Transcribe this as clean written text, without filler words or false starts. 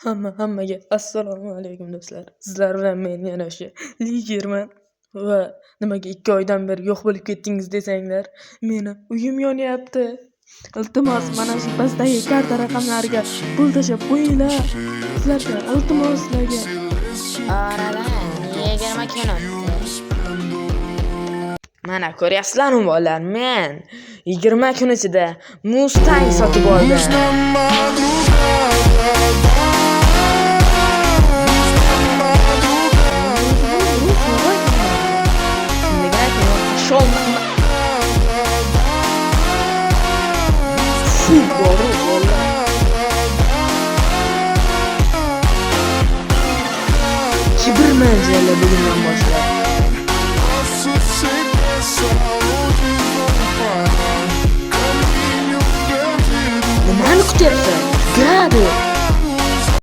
Hammaga assalomu alaykum, do'stlar. Sizlar bilan men yana o'sha Ligerman va nimaga 2 oydan beri yo'q bo'lib ketdingiz desanglar, meni uyim yonyapti. Iltimos, mana shu pastdagi karta raqamlariga pul tashlab qo'yinglar. Sizlarga iltimos, sizlarga. Oradan 20 kun o'tdi. Mana ko'ryapsizlarmi, bolalar, men 20 kun ichida Mustang sotib oldim. Нужна madrugada. Пошел на. Фу, boru, bolalar. Kibr manzili bugundan boshlab. Posso sem pressa, onde vou parar? Caminho perdido. Nimani kutyapsan? Tugadi.